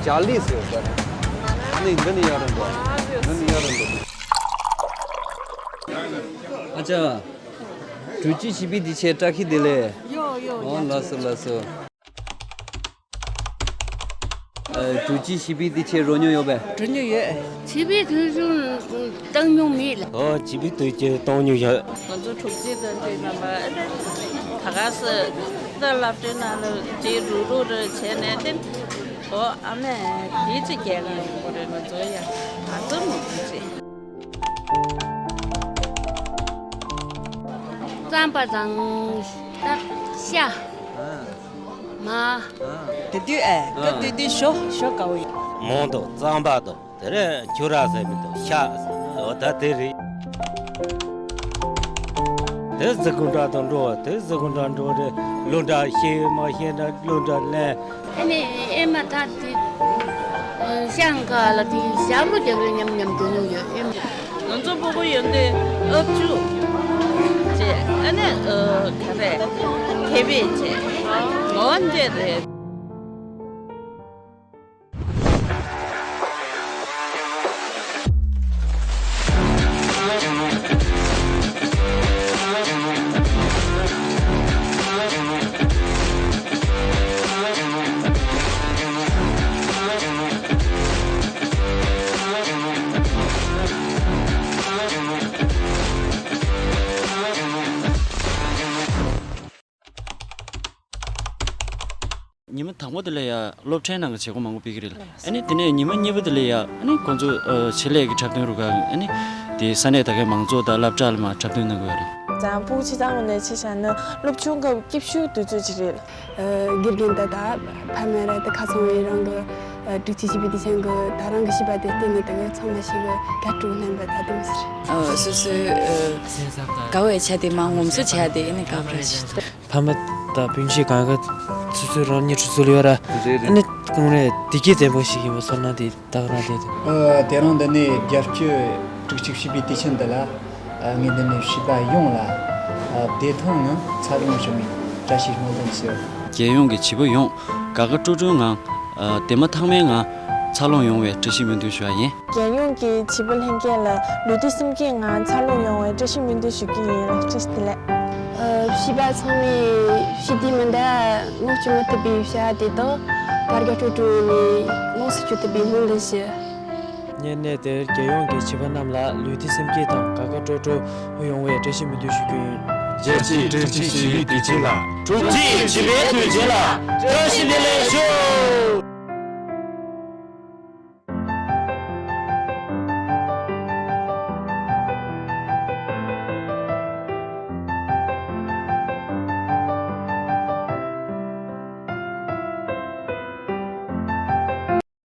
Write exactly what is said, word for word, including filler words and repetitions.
ཅཱ་ལི་ཟེར་ཡོད་ས་རེད། ཨ་ནི་འདི་ནི་ཡག་རེད་འདུག་འདི་ནི་ཡག་རེད་འདུག་ཨ་ཅག་དྲུག་ཅུ་བཞི་པའི་དུས་ཆེན་བཀྲ་ཤིས་བདེ་ལེགས། ཡོ་ཡོ། ཨོ་ཡ། ལགས་སོ་ལགས་སོ། ཨ། དྲུག་ཅུ་བཞི་པའི་དུས་ཆེན་རོལ་མྱོང་ཡོད་པས། རོལ་མྱོང་ཡོད། བྱིས་པའི་དུས་སུ་བཏང་མྱོང་མེད་ལ། ཨོ། བྱིས་པའི་དུས་ཀྱི་བཏང་མྱོང་ཡོད། ང་ཚོ་དྲུག་ཅུའི་བསྟན་བཅོས་རྣམ་པ་ཨ་ནི་ད་ག་སེ་ད་སློབ་གྲྭའི་ནང་ལ་རྗེས་རུག་རུག་རེ་བྱས་ནས་ཏེ། ཨོ་ཨ་མས་དེ་ཅི་རྒྱལ་ཁ་ཡོང་གི་རེད། ང་ཚོ་ཡང་ང་ཚོ་མི་དགོས་ཅི། རྩམ་པ་དང་ཤ། མ། དེ་དུས་ཨེ་སྐབས་དེ་དུས་ཞོ་ཞོ་དགའ་བོ་ཡོད། མོང་དང་རྩམ་པ་དང་དེ་རེད། ཁྱུ་ར་ཟེར་མི་འདུག་ཤ། འོ་ད་དེ་རེད། དེ་གཟི་ཀུན་དྲ་དང་འགྲོ་བ་དེ་གཟི་ཀུན་དྲ་འགྲོ་རེད། ལོ་འདྲ་ཤེས་མ་ཤེས་ན་ལོ་འདྲ་ལེན། ཨ་ནི་ཨེ་མ་ད་དེ་ཤང་ཀ་ལ་དེ་ཞབས་བྲོ་རྒྱབ་རེ་མཉམ་མཉམ་འགྲོ་མྱོང་ཡོད་ཨེ་མ། ང་ཚོ་སྤུ་གུ་ཡོད་དུས་ཨ་ཅུ་བྱས་ཨ་ནི་ག་རེ་ཁེ་བེད་བྱས་ངོ་བོ་འདྲ་རེད། ཉི་མ་དང་པོ་དེ་ལ་ཡ་སློབ་ཁྲིད་ནང་གི་བྱེད་སྒོ་མང་པོ་སྤེལ་གི་རེད། ཨ་ནི་དེ་ནས་ཉི་མ་གཉིས་པ་དེ་ལ་ཡ་ཨ་ནི་ཁོང་ཚོ་ཨ་ཆེད་ལས་ཀྱི་འཁྲབ་སྟོན་རུ་ཁག་ཨ་ནི་དེ་ས་གནས་ད་གའི་མང་ཚོགས་དང་སློབ་གྲྭ་ལ་མར་འཁྲབ་སྟོན་གནང་གི་ཡོད་རེད། ཙང་སྤུ་གུ་ཆེ་ཚང་མ་ནས་ཆེ་ཆ་ནི་སློབ་ཆུང་སྐབས་སྐྱིད་ཤོས་དུས་ཚོད་ཅིག་རེད། ཨ་དགེ་རྒན་དང་ད་ཕ་མ་ར་དེ་ཁ་ཚང་བའི་རང་གི་ཨ་དྲུག་ཅུ་བཞི་པའི་དུས་ཆེན་གྱི་ད་རང་གི་བྱིས་པ་དེ་བསྟན་ནས་ད་གའི་ཚང་མ་ཞིག་གི་དགའ་སྤྲོ་ལེན་པ་ད་དེ་མི་ཟེར། ཨ་སོ་སོའི་ཨ་དགའ་བའི་ཆ་དེ་མ་ངོམ་སོ་བྱ་དེ་ཨ་ནི་དགའ་བ་ར་ཞིག་ཕ་མ་དང་སྤུན་མཆེད་གང་ག་སོ་སོའི་རང་ཉིད་ཁྲུ་ཚུལ་ཡོད་ར། རེད་རེད། ཨ་ནི་ཀུང་རེ་བདེ་སྐྱིད་ལྡན་པོ་ཞིག་ཡིན་པ་ཚོར་སྣང་དེ་ད་ག་རང་རེད། ཨ་དེ་རིང་འདི་ནས་རྒྱབ་སྐྱོར་དྲུག་ཅུ་བཞི་པའི་དུས་ཆེན་འདི་ལ་ཨ་ངས་འདི་ནས་བྱིས་པ་ཡོངས་ལ་ཨ་བདེ་ཐང་ངང་འཚར་ལོངས་བྱུང་བའི་བཀྲ་ཤིས་སྨོན་འདུན་ཞུ། རྒྱལ་ཡོངས་ཀྱི་བྱིས་པ་ཡོངས་དགའ་དགའ་སྤྲོ་སྤྲོའི་ངང་ཨ་བདེ་མ་ཐང་མའི་ངང་འཚར་ལོངས་ཡོང་བའི་བཀྲ་ཤིས་སྨོན་འདུན་ཞུ་བ་ཡིན། རྒྱལ་ཡོངས་ཀྱི་བྱིས་པ་ལྷན་རྒྱས་ལ་ལུས་བདེ་སེམས་སྐྱིད་ངང་འཚར་ལོངས་ཡོང་བའི་བཀྲ་ཤིས་སྨོན་འདུན་ཞུ་རྒྱུ་ཡིན། བཀྲ་ཤིས་བདེ་ལེགས། ཨ་བྱིས་པ་ཚང་མས་ཞི་བདེ་མི་འདྲ་ངོ་སྤྲོད་མི་ཐུབ་པའི་བྱ་དེ་དག་དར་རྒྱས་སྤྲོ་སྤྲོ་ནས་ལོངས་སུ་སྤྱོད་ཐུབ་པའི་སྨོན་འདུན་ཞུ། ངས་གནས་དེར་རྒྱལ་ཡོངས་ཀྱི་བྱིས་པ་རྣམས་ལ་ལུས་བདེ་སེམས་སྐྱིད་དང་དགའ་དགའ་སྤྲོ་སྤྲོ་ཡོང་བའི་བཀྲ་ཤིས་སྨོན་འདུན་ཞུ་རྒྱུ་ཡིན། རྒྱལ་སྤྱིའི་དྲུག་ཅུ་བྱིས་པའི་དུས་ཆེན་ལ། དྲུག་ཅུའི་བྱིས་པའི་དུས་ཆེན་ལ་བཀྲ་ཤིས་བདེ་ལེགས་ཞུ།